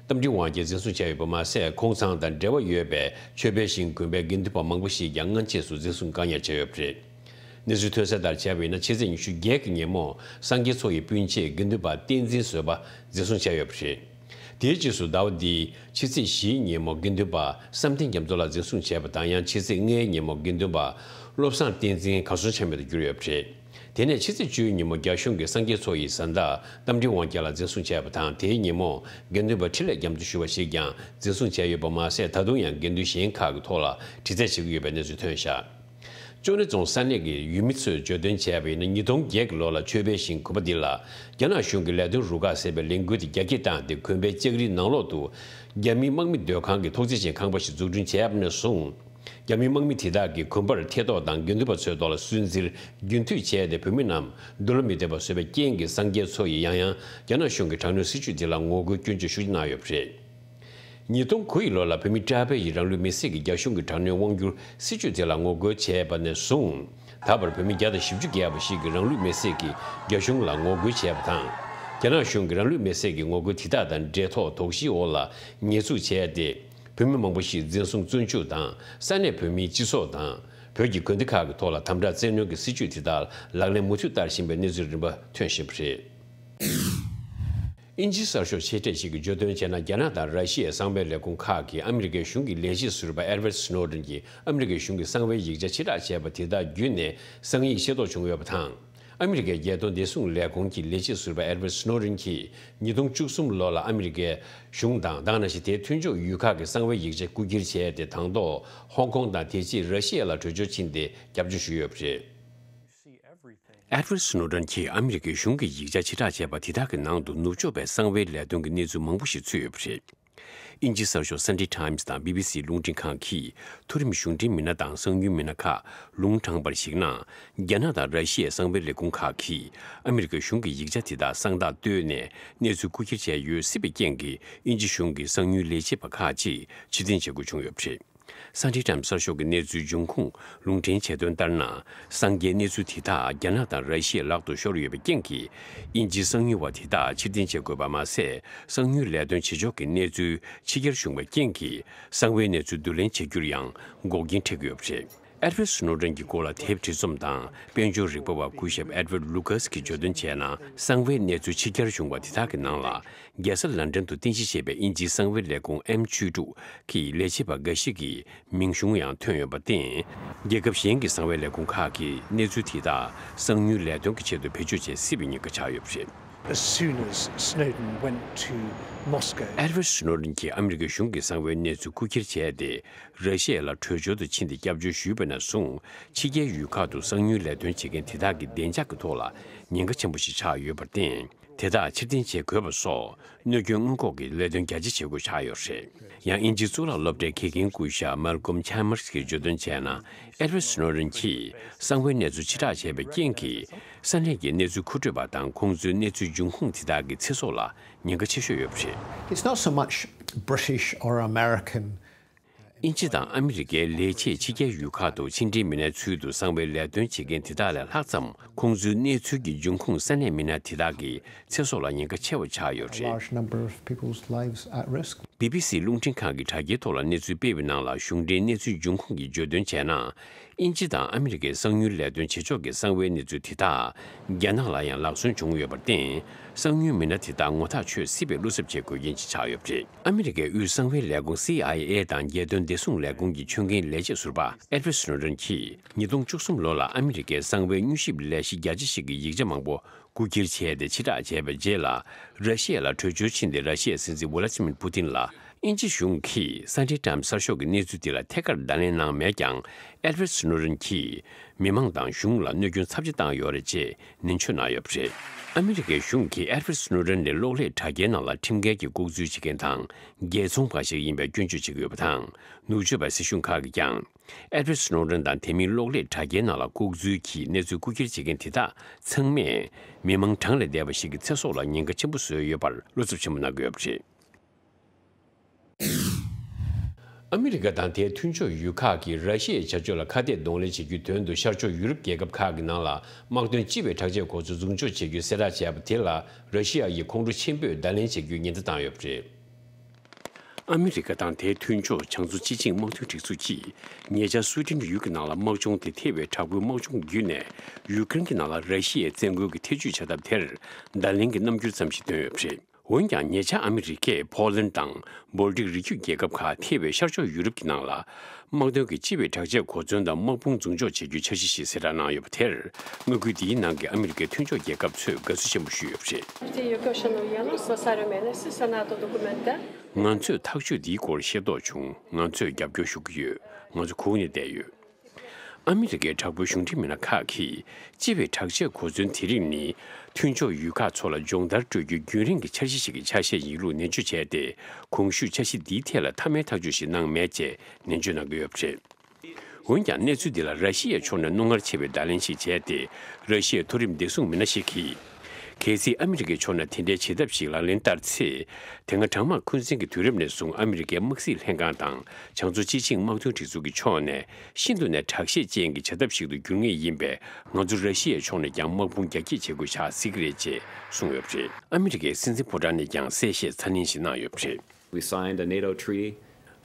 རྟ་མགྲིན་དབང་རྒྱལ་འཛིན་བཟུང་བྱས་ཡོད་པ་མ་ཟད། ཁོང་ཚང་དང་འབྲེལ་བ་ཡོད་པའི་ཆོས་འཕེལ་ཞིང་དགོན་པའི་དགེ་འདུན་པ་མང་པོ་ཞིག་ཀྱང་སྔ་རྗེས་སུ་འཛིན་བཟུང་བཀག་ཉར་བྱས་ཡོད་པ་རེད། གནས་ཚུལ་ཐོན་གསལ་ལྟར་བྱས་པ་ཡིན་ན། ཕྱི་ཚེས་ཉི་ཤུ་བརྒྱད་ཀྱི་ཉིན་མོ་སངས་རྒྱས་མཚོ་ཡི་སྤུན་མཆེད་དགེ་འདུན་པ་བསྟན་འཛིན་བཟོད་པ་འཛིན་བཟུང་བྱས་ཡོད་པ་རེད། དེའི་རྗེས་སུ་ཟླ་བ་འདིའི་ཕྱི་ཚེས་བཞིའི་ཉིན་མོ་དགེ་འདུན་པ་བསམ་གཏན་རྒྱ་མཚོ་ལགས་འཛིན་བཟུང་བྱས་པ་དང་། ཡང་ཕྱི་ཚེས་ལྔའི་ཉིན་མོ་དགེ་འདུན་པ་བློ་བཟང་བསྟན་འཛིན་གར་སོང་ཆ་མེད་དུ་གྱུར་ཡོད་པ་རེད། དེ་ནས་ཕྱི་ཚེས་བཅུའི་ཉིན་མོ་རྒྱ་གཞུང་གིས་སངས་རྒྱས་མཚོ་ཡི་བཟའ་ཟླ་རྟ་མགྲིན་དབང་རྒྱལ་ལགས་འཛིན་བཟུང་བྱས་པ་དང་། དེའི་ཉིན་མོ་དགེ་འདུན་པ་འཕྲིན་ལས་རྒྱ་མཚོ་ཞུ་བ་ཞིག་ཀྱང་འཛིན་བཟུང་བྱས་ཡོད་པ་མ་ཟད། ད་དུང་ཡང་དགེ་འདུན་གཞན་ཁག་གི་ཐོག་ལ་དྲི་རྩད་བྱེད་ཀྱི་ཡོད་པའི་གནས་ཚུལ་ཐོན་བཞག་ཅོ་ནེ་རྫོང་ས་གནས་ཀྱི་ཡུལ་མི་ཚོས་བརྗོད་དོན་བྱས་པ་ཡིན་ན། ཉིས་སྟོང་བརྒྱད་ཀྱི་ལོ་ལ་ཆོས་འཕེལ་ཞིང་དགོན་པ་འདི་ལ་རྒྱ་ནག་གཞུང་གི་ལས་དོན་རུ་ཁག་ཟེར་བའི་ལས་འགུལ་དེ་རྒྱ་སྐྱེད་བཏང་སྟེ། དགོན་པའི་ལྕགས་རིའི་ནང་ལོགས་སུ་རྒྱ་མིའི་དམག་མི་སྡོད་ཁང་གི་ཐོག་བརྩེགས་ཅན་ཁང་པ་ཞིག་འཛུགས་སྐྲུན་བྱས་པ་ནས་བཟུང་། རྒྱ་མིའི་དམག་མི་དེ་དག་གིས་དགོན་པར་ཐེ་གཏོགས་དང་དགེ་འདུན་པ་ཚོའི་ཐོག་ལ་སུན་གཙེར་རྒྱུན་མཐུད་བྱས་ཏེ། བོད་མི་རྣམས་འདུག་ལ་མི་འདོད་པ་བཟོས་པའི་རྐྱེན་གྱིས། སངས་རྒྱས་མཚོ་ཡིས་ཡང་ཡང་རྒྱ་ནག་གཞུང་གི་དྲག་གནོན་སྲིད་བྱུས་འདི་ལ་ངོ་རྒོལ་སྐྱོན་བརྗོད་ཤུགས་ཆེ་གནང་ཡོད་པ་རེད། ཉིས་སྟོང་དགུ་ཡི་ལོ་ལ་བོད་མི་ཀྲ་པེ་ཡིས་རང་ལུས་མེར་སྲེག་གིས་རྒྱ་གཞུང་གི་དྲག་གནོན་དབང་སྒྱུར་སྲིད་བྱུས་དེ་ལ་ངོ་རྒོལ་བྱས་པ་ནས་བཟུང་། ད་བར་བོད་མི་བརྒྱ་དང་བཞི་བཅུ་བརྒལ་བ་ཞིག་གིས་རང་ལུས་མེར་སྲེག་གིས་རྒྱ་གཞུང་ལ་ངོ་རྒོལ་བྱས་པ་དང་། རྒྱ་ནག་གཞུང་གིས་རང་ལུས་མེར་སྲེག་གི་ངོ་རྒོལ་དེ་དག་དང་འབྲེལ་ཐོག་དོགས་གཞིའི་འོག་ལ་ཉེས་འཛུགས་བྱས་ཏེ། བོད་མི་མང་པོ་ཞིག་འཛིན་བཟུང་བཙོན་འཇུག་དང་། ས་གནས་བོད་མིའི་སྤྱི་ཚོགས་དང་བོད་ཀྱི་དགོན་སྡེ་ཁག་གི་ཐོག་ལ་དམ་དྲག་བཙན་གནོན་གྱི་སྲིད་བྱུས་དེ་དག་ལག་ལེན་མུ་མཐུད་བསྟར་བཞིན་པའི་གནས་ཚུལ་རིམ་པ་ཐོན་བཞིན་པ་རེད། དབྱིན་ཇིའི་གསར་ཤོག་ཆེ་གྲས་ཤིག་གིས་བརྗོད་དོན་བྱས་ན། རྒྱ་ནག་དང་ར་ཤི་ཡའི་གསང་བའི་ལས་ཁུངས་ཁག་གིས་ཨ་མི་རི་ཀའི་གཞུང་གི་ལས་བྱེད་ཟུར་པ་ཨེ་ཌི་ཝར་ཌི་སི་ནོ་ཌེན་གྱིས་ཨ་མི་རི་ཀའི་གཞུང་གི་གསང་བའི་ཡིག་ཆ་ཕྱིར་བསྒྲགས་བྱས་པ་དེ་དག་བརྒྱུད་ནས་གསང་ཡིག་ཤེས་རྟོགས་བྱུང་ཡོད་པ་དང་། ཨ་མི་རི་ཀའི་རྒྱལ་དོན་བདེ་སྲུང་ལས་ཁུངས་ཀྱི་ལས་བྱེད་ཟུར་པ་ཨེ་ཌི་ཝར་ཌི་སི་ནོ་ཌེན་གྱིས་ཉིས་སྟོང་བཅུ་གསུམ་ལོ་ལ་ཨ་མི་རི་ཀའི་གཞུང་དང་། དེ་ནང་བཞིན་དེའི་མཐུན་ཕྱོགས་ཡུལ་ཁག་གི་གསང་བའི་ཡིག་ཆ་རྐུ་འཁྱེར་བྱས་ཏེ། དང་ཐོག་ཧོང་ཀོང་དང་། དེ་རྗེས་ར་ཤི་ཡ་ལ་བྲོས་བྱོལ་ཕྱིན་ཏེ་སྐྱབས་བཅོལ་ཞུས་ཡོད་པ་རེད། ཨེ་ཌི་ཝར་ཌི་སི་ནོ་ཌེན་གྱིས་ཨ་མི་རི་ཀའི་གཞུང་གི་ཡིག་ཆ་ཕྱིར་བསྒྲགས་བྱས་པ་དེ་དག་གི་ནང་དུ། ནུབ་ཕྱོགས་པའི་གསང་བའི་ལས་དོན་གྱི་གནས་ཚུལ་མང་པོ་ཞིག་ཚུད་ཡོད་པ་རེད། དབྱིན་ཇིའི་གསར་ཤོག་སན་ཌེ་ཊའིམ་སི་དང་བི་བི་སི་རླུང་འཕྲིན་ཁང་གིས། མཐོ་རིམ་གཞུང་འབྲེལ་མི་སྣ་དང་གསང་མྱུལ་མི་སྣ་ཁག་ལུང་དྲངས་པར་གཞིགས་ན། རྒྱ་ནག་དང་ར་ཤི་ཡའི་གསང་བའི་ལས་ཁུངས་ཁག་གིས་ཨ་མི་རི་ཀའི་གཞུང་གི་ཡིག་ཆ་དེ་དག་གསང་རྟགས་བཏོན་ནས་གནས་ཚུལ་རྐུ་འཁྱེར་བྱས་ཡོད་སྲིད་པའི་རྐྱེན་གྱིས། དབྱིན་ཇི་གཞུང་གི་གསང་མྱུལ་ལས་བྱེད་པ་ཁག་ཅིག་ཕྱིར་འཐེན་བྱེད་དགོས་བྱུང་ཡོད་པ་རེད། སན་ཌེ་ཊའིམ་སི་གསར་ཤོག་གི་གནས་ཚུལ་འབྱུང་ཁུངས་ལུང་འདྲེན་བྱས་དོན་ལྟར་ན། གསང་རྒྱའི་གནས་ཚུལ་དེ་དག་རྒྱ་ནག་དང་ར་ཤི་ཡའི་ལག་ཏུ་ཤོར་ཡོད་པའི་རྐྱེན་གྱིས། དབྱིན་ཇིའི་གསང་མྱུལ་བ་དེ་དག་ཕྱིར་འཐེན་བྱེད་དགོས་པ་མ་ཟད། གསང་མྱུལ་ལས་དོན་བྱེད་ཕྱོགས་ཀྱི་གནས་ཚུལ་ཕྱི་གྱར་བྱུང་བའི་རྐྱེན་གྱིས། གསང་བའི་གནས་ཚུལ་བསྡུ་ལེན་བྱེད་རྒྱུར་ཡང་འགོག་རྐྱེན་འཕྲད་ཀྱི་ཡོད་པ་རེད། ཨེ་ཌི་ཝར་ཌི་སི་ནོ་ཌེན་གྱི་སྐོར་ལ་དེབ་བྲིས་རྩོམ་དང་དཔལ་འབྱོར་རིག་པ་བ་སྐུ་ཞབས་ཨེ་ཌི་ཝར་ཌི་ལུ་ཀཱ་སི་གིས་བརྗོད་དོན་བྱས་ན། གསང་བའི་གནས་ཚུལ་ཕྱི་གྱར་བྱུང་བ་དེ་དག་གི་ནང་ལ། རྒྱལ་ས་ལན་ཀྲན་དུ་རྟེན་གཞི་བྱས་པའི་དབྱིན་ཇིའི་གསང་བའི་ལས་ཁུངས་ཨེམ་ཆོས་དྲུག་གི་ལས་བྱེད་པ་འགའ་ཞིག་གི་མིང་གཞུང་ཡང་ཐོན་ཡོད་པར་བརྟེན། རྒྱལ་ཁབ་གཞན་གྱི་གསང་བའི་ལས་ཁུངས་ཁག་གིས་གནས་ཚུལ་དེ་དག་གསང་མྱུལ་ལས་དོན་གྱི་ཆེད་དུ་བེད་སྤྱོད་བྱེད་སྲིད་པའི་ཉེན་ཁ་ཆགས་ཡོད་པ་རེད། As soon as Snowden went to Moscow, ཨེ་ཌི་ཝར་ཌི་སི་ནོ་ཌེན་གྱིས་ཨ་མི་རི་ཀའི་གཞུང་གི་གསང་བའི་གནས་ཚུལ་རྐུ་འཁྱེར་བྱས་ཏེ། ར་ཤི་ཡ་ལ་བྲོས་བྱོལ་དུ་ཕྱིན་ཏེ་སྐྱབས་བཅོལ་ཞུས་པ་ནས་བཟུང་། ཕྱི་རྒྱལ་ཡུལ་ཁག་ཏུ་གསང་མྱུལ་ལས་དོན་བྱེད་མཁན་དེ་དག་གི་བདེ་འཇགས་ཀྱི་ཐོག་ལ་ཉེན་ཁ་ཆེན་པོ་ཞིག་ཆགས་ཡོད་པར་བརྟེན། དེ་དག་ཕྱིར་འཐེན་བྱེད་དགོས་པ་སོགས་གནོད་སྐྱོན་སྔོན་འགོག་གི་ལས་དོན་རྒྱ་ཆེ་བྱེད་དགོས་ཆགས་ཡོད་རེད། ཡང་དབྱིན་ཇིའི་གཙུག་ལག་སློབ་གྲྭའི་དགེ་རྒན་སྐུ་ཞབས་Malcolm Chalmers གྱིས་བརྗོད་དོན་བྱས་ན། Edward Snowden གྱིས་གསང་བའི་གནས་ཚུལ་ཕྱིར་བསྒྲགས་བྱས་པའི་རྐྱེན་གྱིས། ས་གནས་ཀྱི་གནས་ཚུལ་མཁོ་སྤྲོད་པ་དང་ཁོང་ཚོའི་གནས་ཚུལ་འབྱུང་ཁུངས་དེ་དག་གི་ཚེ་སྲོག་ལ་ཉེན་ཁ་ཆེ་ཤོས་ཡོད་པ་རེད། It's not so much British or American དབྱིན་ཇི་དང་ཨ་མི་རི་ཀའི་ལས་བྱེད་ཕྱི་རྒྱལ་ཡུལ་ཁག་ཏུ་ཕྱི་འབྲེལ་མི་སྣའི་ཚུལ་དུ་གསང་བའི་ལས་དོན་བྱེད་མཁན་དེ་དག་ལས་ལྷག་ཙམ། ཁོང་ཚོའི་གནས་ཚུལ་གྱི་འབྱུང་ཁུངས་ས་གནས་མི་སྣ་དེ་དག་གི་ཚེ་སྲོག་ལ་ཉེན་ཁ་ཆེ་བ་ཆགས་ཡོད་རེད། Large number of people's lives at risk. བྷི་བྷི་སི་རླུང་འཕྲིན་ཁང་གི་དྲ་རྒྱའི་ཐོག་ལ་གནས་ཚུལ་སྤེལ་བའི་ནང་ལ། གཞུང་འབྲེལ་གནས་ཚུལ་འབྱུང་ཁུངས་ཀྱིས་བརྗོད་དོན་བྱས་ན། དབྱིན་ཇི་དང་ཨ་མི་རི་ཀའི་གསང་མྱུལ་ལས་དོན་བྱེད་ཕྱོགས་ཀྱི་གསང་བའི་གནས་ཚུལ་དེ་དག་རྒྱ་ནག་ལ་ཡང་ལག་སོན་བྱུང་ཡོད་པར་བརྟེན། གསང་མྱུལ་མི་སྣ་དེ་དག་ངོ་ཐག་ཆོད་སྲིད་པའི་བློ་འཚབ་བྱེད་དགོས་རྐྱེན་ཅིག་ཆགས་ཡོད་པ་རེད། ཨ་མི་རི་ཀའི་དབུས་གསང་བའི་ལས་ཁུངས་སི་ཨའི་ཨེ་དང་རྒྱལ་དོན་བདེ་སྲུང་ལས་ཁུངས་ཀྱི་ཆོད་མཁན་ལས་བྱེད་ཟུར་པ་Edward Snowden གྱིས་ཉིས་སྟོང་བཅུ་གསུམ་ལོ་ལ་ཨ་མི་རི་ཀའི་གསང་བའི་མྱུལ་ཞིབ་ལས་གཞི་རྒྱ་ཆེ་ཞིག་གི་ཡིག་ཆ་མང་པོ་རྐུ་འཁྱེར་བྱས་ཏེ་ཕྱིར་བསྒྲགས་བྱས་པའི་རྗེས་ལ། ར་ཤི་ཡ་ལ་བྲོས་བྱོལ་ཕྱིན་ཏེ། ར་ཤི་ཡའི་སྲིད་འཛིན་Vladimir Putin ལ་དབྱིན་ཇི་གཞུང་གིས་Sunday Times གསར་ཤོག་གི་གནས་ཚུལ་དེ་ལ་ཐད་ཀར་བརྡ་ལན་གནང་མེད་ཀྱང་། Edward Snowden གྱིས་མི་མང་དང་གཞུང་ལ་གནོད་སྐྱོན་ཚབས་ཆེ་བཏང་ཡོད་རེད་ཅེས་ནན་བརྗོད་གནང་ཡོད་པ་རེད། ཨ་མི་རི་ཀའི་གཞུང་གིས་Edward Snowden ནི་གློག་ཀླད་དྲ་རྒྱའི་ནང་ལ་ཁྲིམས་འགལ་གྱི་ལྐོག་འཛུལ་བྱེད་མཁན་དང་། རྒྱལ་ཚོང་པ་ཞིག་ཡིན་པའི་སྐྱོན་བརྗོད་བྱེད་ཀྱི་ཡོད་པ་དང་། ནུབ་ཕྱོགས་པའི་སྲིད་གཞུང་ཁག་གིས་ཀྱང་། Edward Snowden དང་དེ་མིན་གློག་ཀླད་དྲ་རྒྱའི་ནང་ལ་ལྐོག་འཛུལ་གྱིས་གནས་ཚུལ་རྐུ་འཁྱེར་བྱེད་མཁན་དེ་དག་ཚང་མས་མི་མང་གྲངས་ལས་འདས་པ་ཞིག་གི་ཚེ་སྲོག་ལ་ཉེན་ཁ་ཆེན་པོ་བཟོས་ཡོད་པར་བློ་འཚབ་ཆེན་པོ་གནང་གི་ཡོད་པ་རེད། ཨ་མི་རི་ཀ་དང་དེའི་མཐུན་ཕྱོགས་ཡུལ་ཁག་གིས་ར་ཤི་ཡའི་བྱ་སྤྱོད་ལ་ཁ་གཏད་གདོང་ལེན་བྱེད་རྒྱུའི་དོན་དུ་ཤར་ཕྱོགས་ཡུ་རོབ་རྒྱལ་ཁབ་ཁག་གི་ནང་ལ་དམག་དོན་སྤྱི་པའི་དྲག་ཆས་གོ་མཚོན་འཛུགས་འཇོག་བྱེད་རྒྱུའི་གསལ་བསྒྲགས་བྱས་པ་དེ་ལ། ར་ཤི་ཡ་ཡིས་ཁོང་ཁྲོ་ཆེན་པོས་བརྡ་ལན་བྱེད་རྒྱུའི་ཉེན་བརྡ་བཏང་ཡོད་པ་རེད། ཨ་མི་རི་ཀ་དང་དེའི་མཐུན་ཕྱོགས་བྱང་མཚོ་སྤྱི་བྱིངས་དམག་དོན་སྒྲིག་འཛུགས་ཀྱིས་ཉེ་ཆར་སུའེ་ཏེན་ཡུལ་གྱི་ནང་ལ་དམག་སྦྱོང་དེ་ཐེ་བའི་དྲག་པོའི་དམག་སྦྱོང་བརྒྱུད་ནས། ཡུ་ཀེ་རེན་གྱི་ནང་ལ་ར་ཤི་ཡའི་བཙན་རྒོལ་གྱི་ཐེ་བྱུས་བྱ་ཐབས་དེར་བརྡ་ལན་གྱི་རྣམ་འགྱུར་ཙམ་ཞིག་བཏོན་ཡོད་པ་རེད། འོན་ཀྱང་། ཉེ་ཆར་ཨ་མི་རི་ཀས་ཕོ་ལན་དང་བོལ་ཏིག་རི་རྒྱུད་རྒྱལ་ཁབ་ཁག་ཐེ་བའི་ཤར་ཕྱོགས་ཡུ་རོབ་ཀྱི་ནང་ལ། དམག་དོན་གྱི་སྤྱི་པའི་དྲག་ཆས་གོ་མཚོན་དང་དམག་དཔུང་འཛུགས་འཇོག་བྱེད་རྒྱུའི་འཆར་གཞི་ཞིག་གསལ་བསྒྲགས་གནང་ཡོད་པ་དེར། མངའ་ཁུལ་འདིའི་ནང་གི་ཨ་མི་རི་ཀའི་མཐུན་ཕྱོགས་རྒྱལ་ཁབ་ཚོས་དགའ་བསུ་ཆེན་པོ་ཞུས་ཡོད་པ་རེད། Io conosco il Senato documenta. ང་ཚོས་ཐག་གཅོད་འདིའི་སྐོར་ཤེས་རྟོགས་བྱུང་། ང་ཚོས་རྒྱབ་སྐྱོར་ཞུ་གི་ཡོད། ང་ཚོ་སྒུག་ནས་བསྡད་ཡོད། ཨ་མི་རི་ཀའི་དྲག་པོའི་གཞུང་འབྲེལ་མི་སྣ་ཁག་གིས། སྤྱི་པའི་དྲག་ཆས་གོ་མཚོན་དེ་རིགས་ནི། མཐུན་ཕྱོགས་ཡུལ་ཁག་ཚོ་ལ་སྦྱོང་བརྡར་སྤྲོད་རྒྱུའི་རྒྱུན་རིང་གི་འཆར་གཞི་ཞིག་གི་ཆ་ཤས་ཡིན་ལུགས་ནན་བརྗོད་བྱས་ཏེ། གོང་ཞུས་འཆར་གཞི་འདིའི་ཐད་ལ་མཐའ་མའི་ཐག་གཅོད་ཞིག་གནང་མེད་ཅེས་ནན་བརྗོད་གནང་གི་ཡོད་པ་རེད། འོན་ཀྱང་། གནས་ཚུལ་འདི་ལ་ར་ཤི་ཡའི་ཕྱོགས་ནས་རྣོ་ངར་ཆེ་བའི་བརྡ་ལན་ཞིག་བྱས་ཏེ། ར་ཤི་ཡའི་མཐོ་རིམ་བདེ་སྲུང་མི་སྣ་ཞིག་གིས། གལ་སྲིད་ཨ་མི་རི་ཀའི་ཕྱོགས་ནས་དེ་འདྲའི་བྱེད་ཐབས་ཤིག་ལག་ལེན་བསྟར་ཚེ། དེ་སྔ་གྲང་དམག་འཁོན་འཛིན་གྱི་དུས་རབས་ནས་བཟུང་ཨ་མི་རི་ཀའི་དམག་སྲིད་ལྷན་ཁང་དང་། བྱང་མཚོ་སྤྱི་བྱིངས་དམག་དོན་སྒྲིག་འཛུགས་ཀྱི་ཕྱོགས་ནས། ཤིན་ཏུ་ནས་དྲག་ཤས་ཅན་གྱི་བྱ་ཐབས་ཤིག་ཏུ་འགྱུར་ངེས་ཡིན་པས། ང་ཚོ་ར་ཤི་ཡའི་ཕྱོགས་ནས་ཀྱང་དམག་དཔུང་རྒྱ་སྐྱེད་བྱེད་དགོས་ཆགས་སྲིད་ཀྱི་རེད་ཅེས་གསུངས་ཡོད་པ་རེད། ཨ་མི་རི་ཀའི་སྲིད་འཛིན་ཕོ་བྲང་ནས་ཀྱང་གསལ་བཤད་ཚ་ནན་ཞིག་གནང་ཡོད་པ་རེད། We signed a NATO treaty.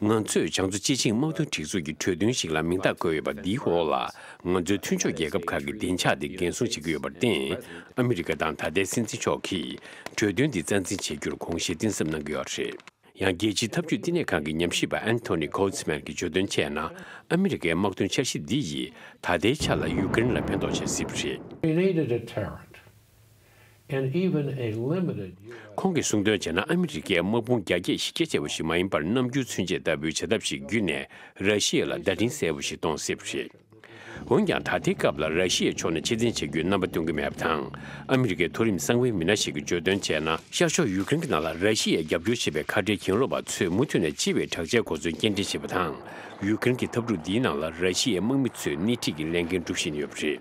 ང་ཚོས་བྱང་མཚོ་སྤྱི་བྱིངས་དམག་དོན་སྒྲིག་འཛུགས་ཀྱི་གྲོས་མཐུན་ཞིག་ལ་མིང་རྟགས་བཀོད་ཡོད་པ་འདིའི་འོག་ལ། ང་ཚོའི་མཐུན་ཕྱོགས་རྒྱལ་ཁབ་ཁག་གི་བདེ་འཇགས་དེ་འགན་སྲུང་བྱེད་ཀྱི་ཡོད་པར་བརྟེན། ཨ་མི་རི་ཀ་དང་ད་ལྟའི་སྲིད་འཛིན་མཆོག་གིས་གྲོས་མཐུན་འདི་རྩ་འཛིན་བྱེད་རྒྱུར་དགོངས་བཞེས་གཏིང་ཟབ་གནང་གི་ཡོད་རེད། ཡང་། རྒྱལ་སྤྱིའི་འཐབ་ཇུས་བསྟི་གནས་ཁང་གི་ཉམས་ཞིབ་པ་Anthony Goldsman གྱིས་བརྗོད་དོན་བྱས་ན། ཨ་མི་རི་ཀའི་དམག་དོན་འཆར་གཞི་འདི་ཡིས་ད་ལྟའི་ཆ་ལ་ཡུ་ཀེ་རེན་ལ་ཕན་ཐོགས་བྱེད་སྲིད་པ་རེད། We need a deterrent. And even a limited ཁོང་གིས་གསུངས་དོན་བྱས་ན། ཨ་མི་རི་ཀས་དམག་དཔུང་རྒྱ་སྐྱེད་གཞི་རྒྱ་ཆེ་བ་ཞིག་མ་ཡིན་པར། རྣམ་འགྱུར་ཚུན་ཆད་ལྟ་བུའི་བྱ་ཐབས་ཤིག་བརྒྱུད་ནས། ར་ཤི་ཡ་ལ་བརྡ་འཕྲིན་གསལ་པོ་ཞིག་གཏོང་སྲིད་པ་རེད། འོན་ཀྱང་། ད་ལྟའི་སྐབས་ལ་ར་ཤི་ཡའི་ཕྱོགས་ནས་ཕྱིར་འཐེན་བྱེད་རྒྱུའི་རྣམ་པ་སྟོན་གྱི་མེད་པ་དང་། ཨ་མི་རི་ཀའི་མཐོ་རིམ་གསང་བའི་མི་སྣ་ཞིག་གིས་བརྗོད་དོན་བྱས་ན། ཤར་ཕྱོགས་ཡུ་ཀེ་རེན་གྱི་ནང་ལ་ར་ཤི་ཡའི་རྒྱབ་སྐྱོར་བྱེད་པའི་ཁ་བྲལ་གྱེན་ལོག་པ་ཚོས་མུ་མཐུད་ནས་སྤྱི་པའི་དྲག་ཆས་གོ་མཚོན་སྐྱེལ་འདྲེན་བྱེད་པ་དང་། ཡུ་ཀེ་རེན་གྱི་འཐབ་འཁྲུག་འདིའི་ནང་ལ་ར་ཤི་ཡའི་དམག་མི་ཚོས་སྣེ་ཁྲིད་ཀྱི་ལས་འགན་སྒྲུབ་བཞིན་ཡོད་པ་རེད།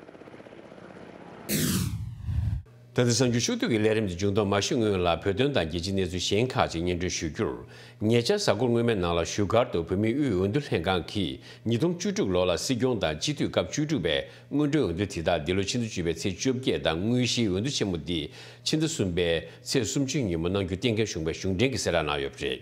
ད་ལྟ་གསར་འགྱུར་ཤོག་དྲིལ་གྱི་ལས་རིམ་དེ་མཇུག་བསྡོམས་མ་ཞུས་སྔོན་ལ། བོད་དོན་དང་རྒྱལ་སྤྱིའི་གནས་ཚུལ་གཞན་ཁག་ཅིག་སྙན་སྒྲོན་ཞུ་རྒྱུར། ཉེ་ཆར་གཟའ་འཁོར་སྔོན་མའི་ནང་ལ་བཞུགས་སྒར་དུ་བོད་མིའི་དབུས་འོས་བསྡུ་ལྷན་ཁང་གིས་ཉིས་སྟོང་བཅུ་དྲུག་ལོ་ལ་སྲིད་སྐྱོང་དང་སྤྱི་འཐུས་སྐབས་བཅུ་དྲུག་པའི་སྔོན་འགྲོའི་འོས་བསྡུ་དེ་དག་འདི་ལོ་ཕྱི་ཟླ་བཅུ་པའི་ཚེས་བཅོ་བརྒྱད་དང་། དངོས་གཞིའི་འོས་བསྡུ་ཆེན་མོ་འདི་ཕྱི་ཟླ་གསུམ་པའི་ཚེས་སུམ་ཅུའི་ཉིན་མོ་གནང་རྒྱུ་གཏན་འཁེལ་བྱུང་བའི་གཞུང་འབྲེལ་གྱི་གསལ་བསྒྲགས་གནང་ཡོད་པ་རེད།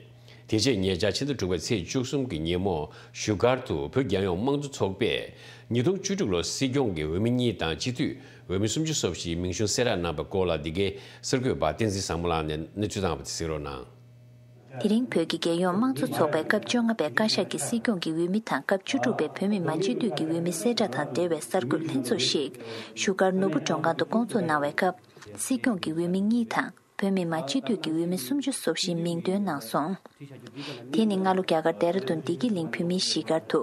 དེ་རྗེས་ཉེ་ཆར་ཕྱི་ཟླ་དྲུག་པའི་ཚེས་བཅུ་གསུམ་གྱི་ཉིན་མོ་བཞུགས་སྒར་དུ་བོད་རྒྱལ་ཡོངས་དམངས་གཙོ་ཚོགས་པས་ཉིས་སྟོང་བཅུ་དྲུག་ལོར་སྲིད་སྐྱོང་གི་འོས་མི་གཉིས་དང་སྤྱི་འཐུས་འོས་མི་སུམ་ཅུ་སོ་བཞིའི་མིང་གཞུང་གསལ་བསྒྲགས་གནང་བའི་སྐོར་ལ། འདི་གའི་གསར་འགོད་པ་བསྟན་འཛིན་བཟང་མོ་ལགས་ནས་གནས་ཚུལ་བཏང་བ་དེ་གཟིགས་རོགས་གནང་། དེ་རིང་བོད་ཀྱི་རྒྱལ་ཡོངས་དམངས་གཙོ་ཚོགས་པའི་སྐབས་བཅོ་ལྔ་པའི་བཀའ་ཤག་གི་སྲིད་སྐྱོང་གི་འོས་མི་དང་། སྐབས་བཅུ་དྲུག་པའི་བོད་མི་མང་སྤྱི་འཐུས་ཀྱི་འོས་མི་གསལ་བསྒྲགས་དང་འབྲེལ་བའི་གསར་འགོད་ལྷན་ཚོགས་ཤིག་བཞུགས་སྒར་ནོར་བུ་མགྲོན་ཁང་དུ་བསྐོང་ཚོགས་གནང་བའི་སྐབས། སྲིད་སྐྱོང་གི་འོས་མི་གཉིས་དང་། བོད་མི་མང་སྤྱི་འཐུས་ཀྱི་འོས་མི་སུམ་ཅུ་སོ་བཞི་མིང་འདོན་གནང་སོང་། དེ་ནི་སྔ་ལོ་རྒྱ་གར་ལྡེ་ར་ལྡུན་བདེ་སྐྱིད་གླིང་བོད་མིའི་གཞིས་སྒར་དུ།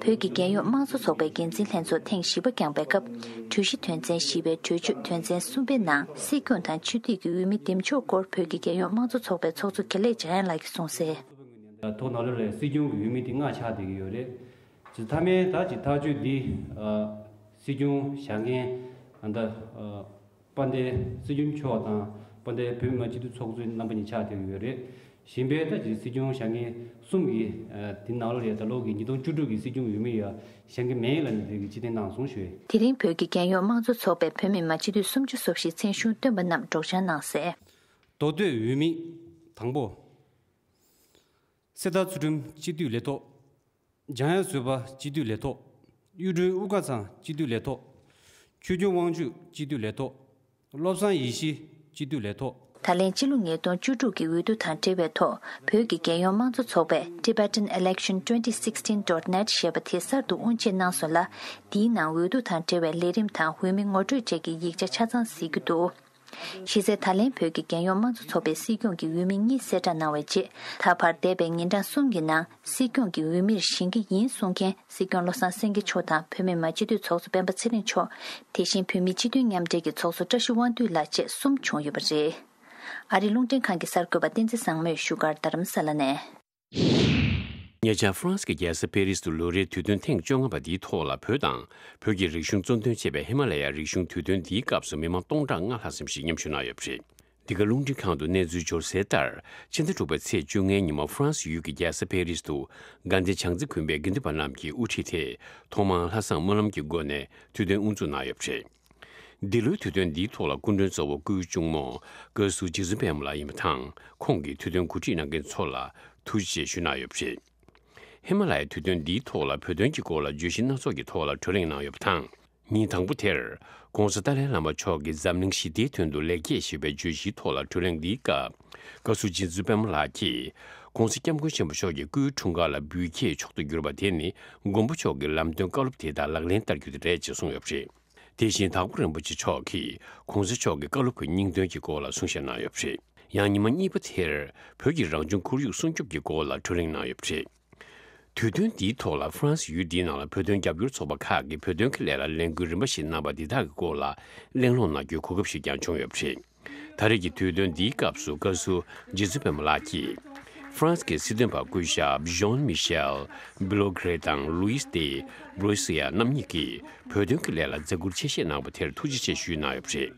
བོད་ཀྱི་རྒྱལ་ཡོངས་དམངས་གཙོ་ཚོགས་པའི་འགན་འཛིན་ལྷན་ཚོགས་ཐེངས་བཞི་པ་བསྐྱངས་པའི་སྐབས། གྲོས་གཞི་དོན་ཚན་བཞི་པའི་གྲོས་ཆོད་དོན་ཚན་གསུམ་པའི་ནང་སྲིད་སྐྱོང་དང་སྤྱི་འཐུས་ཀྱི་འོས་མི་འདེམས་ཕྱོགས་སྐོར་བོད་ཀྱི་རྒྱལ་ཡོངས་དམངས་གཙོ་ཚོགས་པའི་ཚོགས་གཙོ་དགེ་ལེགས་འཇམ་དབྱངས་ལགས་ཀྱིས་གསུངས་གསལ། ཐོག་ནང་ལོགས་ལ་སྲིད་སྐྱོང་གི་འོས་མི་དེ་ལྔ་ཆགས་བསྡད་ཀྱི་ཡོད་རེད། མཐའ་མའི་ད་ཅིག་ཐག་གཅོད་འདི་སྲིད་སྐྱོང་བཞེངས་མཁན་ད། དཔལ་ལྡན་སྲིད་སྐྱོང་མཆོག་དང་དཔལ་ལྡན་བོད་མི་མང་སྤྱི་འཐུས་ཚོགས་གཙོའི་རྣམ་པ་གཉིས་ཆགས་བསྡད་ཀྱི་ཡོད་རེད། གཞན་པའི་ད་ཅིག་སྲིད་སྐྱོང་བཞེངས་མཁན་གསུམ་གྱིས་དེ་ནང་ལོགས་ལ་ད་ལོ་གི་ཉིས་སྟོང་བཅུ་དྲུག་གི་སྲིད་སྐྱོང་འོས་མི་ཡང་བཞེངས་ཀྱི་མེད་ལབ་ནས་དེ་གི་སྤྱི་བསྟན་གནང་སོང་ཞུས། དེ་རིང་བོད་ཀྱི་རྒྱལ་ཡོངས་དམངས་གཙོ་ཚོགས་པས་བོད་མི་མང་སྤྱི་འཐུས་སུམ་ཅུ་སོ་བཞིའི་མཚན་གཞུང་བཏོན་པ་རྣམས་སྒྲོག་སྦྱང་གནང་གསལ། མདོ་སྟོད་འོས་མི། དང་པོ། གསེར་རྟ་ཚུལ་ཁྲིམས་སྤྱི་འཐུས་ལས་ཐོག་འཇམ་དབྱངས་བཟོད་པ་སྤྱི་འཐུས་ལས་ཐོག་གཡུ་སྒྲོན་དབུ་དཀར་ཚང་སྤྱི་འཐུས་ལས་ཐོག་ཆོས་སྐྱོང་དབང་ཕྱུག་སྤྱི་འཐུས་ལས་ཐོག་བློ་བཟང་ཡེ་ཤེས་སྤྱི་འཐུས་ལས་ཐོག་ད་ལན་སྤྱི་ལོ་ཉིས་སྟོང་བཅུ་དྲུག་གི་འོས་བསྡུ་དང་འབྲེལ་བའི་ཐོག་བོད་ཀྱི་རྒྱལ་ཡོངས་དམངས་གཙོ་ཚོགས་པས་tibetan election twenty sixteen dot net ཞེས་པ་དེ་གསར་དུ་དབུ་འབྱེད་གནང་སོང་ལ། འདིའི་ནང་འོས་བསྡུ་དང་འབྲེལ་བའི་ལས་རིམ་དང་འོས་མི་ངོ་སྤྲོད་བཅས་ཀྱི་ཡིག་ཆ་ཆ་ཚང་གཟིགས་རྒྱུ་འདུག་གཞི་རྩའི་ད་ལན་བོད་ཀྱི་རྒྱལ་ཡོངས་དམངས་གཙོ་ཚོགས་པའི་སྲིད་སྐྱོང་གི་འོས་མི་གཉིས་གསལ་བསྒྲགས་གནང་བའི་རྗེས། ད་བར་འདས་པའི་ཉིན་གྲངས་གསུམ་གྱི་ནང་སྲིད་སྐྱོང་གི་འོས་མིར་བཞེངས་ཀྱི་ཡིན་གསུང་མཁན་སྲིད་སྐྱོང་བློ་བཟང་སེང་གེ་མཆོག་དང་བོད་མི་མང་སྤྱི་འཐུས་ཚོགས་གཙོ་སྤེན་པ་ཚེ་རིང་མཆོག་དེ་བཞིན་བོད་མིའི་སྤྱི་མཐུན་མཉམ་འབྲེལ་གྱི་ཚོགས་གཙོ་བཀྲ་ཤིས་དབང་འདུས་ལགས་བཅས་གསུམ་བྱུང་ཡོད་པ་རེད། ཨ་རིའི་རླུང་འཕྲིན་ཁང་གི་གསར་འགོད་པ་བསྟན་འཛིན་བཟང་མོས་བཞུགས་སྒར་རྡ་རམ་ས་ལ་ནས། ཉེ་ཆར་ཧྥ་རན་སི་གི་རྒྱལ་ས་ཕེ་རིས་དུ་ལོ་རེའི་དུས་སྟོན་ཐེངས་བཅོ་ལྔ་པ་འདིའི་ཐོག་ལ་བོད་དང་བོད་ཀྱི་རིག་གཞུང་གཙོ་འདོན་བྱས་པའི་ཧི་མ་ལ་ཡ་རིག་གཞུང་དུས་སྟོན་འདིའི་སྐབས་སུ་མི་མང་སྟོང་ཕྲག་ལྔ་ལྷག་ཙམ་ཞིག་མཉམ་ཞུགས་གནང་ཡོད་པ་རེད། འདི་ག་རླུང་འཕྲིན་ཁང་དུ་གནས་ཚུལ་འབྱོར་གསལ་ལྟར། ཕྱི་ཟླ་དྲུག་པའི་ཚེས་བཅོ་ལྔའི་ཉིན་མོ་ཧྥ་རན་སི་ཡུལ་གྱི་རྒྱལ་ས་ཕེ་རིས་དུ་དགའ་ལྡན་བྱང་རྩེ་དགོན་པའི་དགེ་འདུན་པ་རྣམས་ཀྱིས་དབུ་ཁྲིད་དེ་ཐོག་མར་ལྷ་བསང་སྨོན་ལམ་གྱི་སྒོ་ནས་དུས་སྟོན་དབུ་འཛུགས་གནང་ཡོད་པ་རེད། འདི་ལོའི་དུས་སྟོན་འདིའི་ཐོག་ལ་སྐུ་མགྲོན་གཙོ་བོ་སྐུའི་གཅུང་མོ་བཀའ་ཟུར་རྗེ་བཙུན་པད་མ་ལགས་ཡིན་པ་དང་། ཁོང་གིས་དུས་སྟོན་གོ་སྒྲིག་གནང་མཁན་ཚོ་ལ་ཐུགས་རྗེ་ཆེ་ཞུས་གནང་ཡོད་པ་རེད། ཧི་མ་ལ་ཡའི་དུས་སྟོན་འདིའི་ཐོག་ལ་བོད་དོན་གྱི་སྐོར་ལ་བརྗོད་གཞི་སྣ་ཚོགས་ཀྱི་ཐོག་ལ་གྲོས་གླེང་གནང་ཡོད་པ་དང་། ཉིན་དང་པོ་དེར་༧གོང་ས་ཏཱ་ལའི་བླ་མ་མཆོག་གིས་འཛམ་གླིང་ཞི་བདེའི་དོན་དུ་ལེགས་སྐྱེས་ཞེས་པའི་བརྗོད་གཞིའི་ཐོག་ལ་གྲོས་གླེང་འདིའི་སྐབས། བཀའ་ཟུར་རྗེ་བཙུན་པད་མ་ལགས་ཀྱིས་༧གོང་ས་༧སྐྱབས་མགོན་ཆེན་པོ་མཆོག་གི་སྐུའི་འཁྲུངས་སྐར་ལ་འབུལ་སྐྱེས་མཆོག་ཏུ་གྱུར་པ་དེ་ནི་མགོན་པོ་མཆོག་གི་ལམ་སྟོན་བཀའ་སློབ་དེ་དག་ལག་ལེན་བསྟར་རྒྱུ་དེ་རེད་ཅེས་གསུངས་ཡོད་པ་རེད། དེ་བཞིན་དྭགས་པོ་རིན་པོ་ཆེ་མཆོག་གིས་༧གོང་ས་མཆོག་གི་བཀའ་སློབ་ཀྱི་སྙིང་དོན་གྱི་སྐོར་ལ་གསུང་བཤད་གནང་ཡོད་པ་རེད། ཡང་ཉི་མ་གཉིས་པ་དེར་བོད་ཀྱི་རང་བྱུང་ཁོར་ཡུག་སྲུང་སྐྱོབ་ཀྱི་སྐོར་ལ་གྲོས་གླེང་གནང་ཡོད་པ་རེད། དུས་སྟོན་འདིའི་ཐོག་ལ་ཧྥ་རན་སི་ཡུལ་འདིའི་ནང་ལ་བོད་དོན་རྒྱབ་སྐྱོར་ཚོགས་པ་ཁག་གིས་བོད་དོན་གྱི་ལས་ལ་ལས་འགུལ་རིམ་པ་ཞིག་གནང་བ་འདི་དག་གི་སྐོར་ལ་གླེང་སློང་གནང་རྒྱུའི་གོ་སྐབས་ཤིག་ཀྱང་བྱུང་ཡོད་པ་རེད། ད་རེས་ཀྱི་དུས་སྟོན་འདིའི་སྐབས་སུ་བཀའ་ཟུར་རྗེ་བཙུན་པད་མ་ལགས་ཀྱིས། ཧྥ་རན་སི་གི་སྲིད་དོན་པ་སྐུ་ཞབས་ཇོན་མི་ཤེལ་བི་ལོ་གྷེ་རེ་དང་ལུའིས་ཏེ་བྷྲོ་སི་ཡ་རྣམ་གཉིས་ཀྱིས་བོད་དོན་གྱི་ལས་ལ་མཛད་ཁུར་ཆེ་བཞེས་གནང་བ་དེར་ཐུགས་རྗེ་ཆེ་ཞུས་གནང་ཡོད་པ་རེད།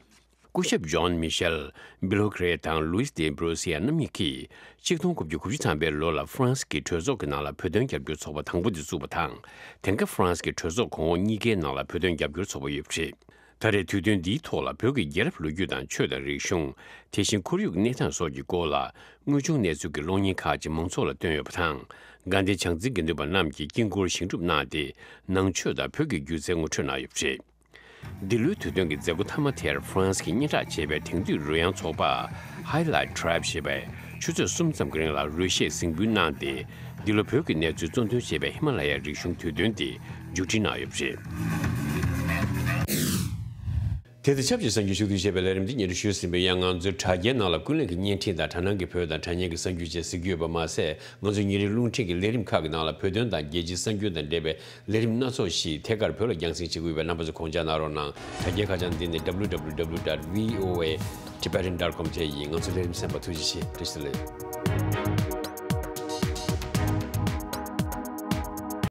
སྐུ་ཞབས་ཇོན་མི་ཤེལ་བི་ལོ་གྷེ་རེ་དང་ལུའིས་ཏེ་བྷྲོ་སི་ཡ་རྣམ་གཉིས་ཀྱིས་ཆིག་སྟོང་དགུ་བརྒྱ་དགུ་བཅུ་ཐམ་པའི་ལོ་ལ་ཧྥ་རན་སི་གི་གྲོས་ཚོགས་ཀྱི་ནང་ལ་བོད་དོན་རྒྱབ་སྐྱོར་ཚོགས་པ་དང་པོ་དེ་བཙུགས་པ་དང་། དེང་སྐབས་ཧྥ་རན་སི་གི་གྲོས་ཚོགས་གོང་འོག་གཉིས་ཀའི་ནང་ལ་བོད་དོན་རྒྱབ་སྐྱོར་ཚོགས་པ་ཡོད་པ་རེད། ད་རེས་དུས་སྟོན་འདིའི་ཐོག་ལ་བོད་ཀྱི་རྒྱལ་རབས་ལོ་རྒྱུས་དང་ཆོས་དང་རིག་གཞུང་། དེ་བཞིན་ཁོར་ཡུག་གནས་སྟངས་སོགས་ཀྱི་སྐོར་ལ་དངོས་བྱུང་གནས་ཚུལ་གྱི་གློག་བརྙན་ཁག་ཅིག་མང་ཚོགས་ལ་བཏོན་ཡོད་པ་དང་། དགའ་ལྡན་བྱང་རྩེའི་དགེ་འདུན་པ་རྣམས་ཀྱིས་དཀྱིལ་འཁོར་བཞེངས་སྒྲུབ་གནང་སྟེ། ནང་ཆོས་དང་བོད་ཀྱི་སྒྱུ་རྩལ་ངོ་སྤྲོད་གནང་ཡོད་པ་རེད། འདི་ལོའི་དུས་སྟོན་གྱི་མཛད་སྒོ་མཐའ་མ་དེར་ཧྥ་རན་སི་གི་སྙན་གྲགས་ཆེ་བའི་དེང་དུས་རོལ་དབྱངས་ཚོགས་པ་Highlight Tribe ཞེས་པས་ཆུ་ཚོད་གསུམ་ཙམ་གྱི་རིང་ལ་རོལ་གཞས་གཟིགས་འབུལ་གནང་སྟེ། འདི་ལོ་བོད་ཀྱི་གནས་ཚུལ་གཙོ་འདོན་བྱས་པའི་ཧི་མ་ལ་ཡའི་རིག་གཞུང་དུས་སྟོན་དེ་མཇུག་སྒྲིལ་གནང་ཡོད་པ་རེད། དེ་དང་ཆབས་ཅིག་གསར་འགྱུར་ཕྱོགས་བསྡུས་བྱས་པའི་ལས་རིམ་འདི་སྙན་སྒྲོན་ཞུས་ཟིན་པའི། ཡང་ང་ཚོའི་དྲ་རྒྱའི་ནང་ལ་ཀུན་གླེང་གི་བརྙན་འཕྲིན་དང་དྲ་སྣང་གི་བོད་དང་དྲ་བརྙན་གྱི་གསར་འགྱུར་བཅས་གཟིགས་རྒྱུ་ཡོད་པ་མ་ཟད། ང་ཚོའི་ཉིན་རེའི་རླུང་འཕྲིན་གྱི་ལས་རིམ་ཁག་གི་ནང་ལ་བོད་དོན་དང་རྒྱལ་སྤྱིའི་གསར་འགྱུར་དང་འབྲེལ་བའི་ལས་རིམ་སྣ་ཚོགས་ཤིག་ཐད་ཀར་བོད་ལ་རྒྱང་སྲིང་བྱེད་ཀྱི་ཡོད་པས། རྣམ་པ་ཚོ་དགོངས་འཇགས་གནང་རོགས་གནང་། དྲ་རྒྱའི་ཁ་བྱང་འདི་ནི་www dot voa tibetan dot com དེ་ཡིན། ང་ཚོའི་ལས་རིམ་གསན་པར་ཐུགས་རྗེ་ཆེ། བཀྲ་ཤིས་བདེ་ལེགས།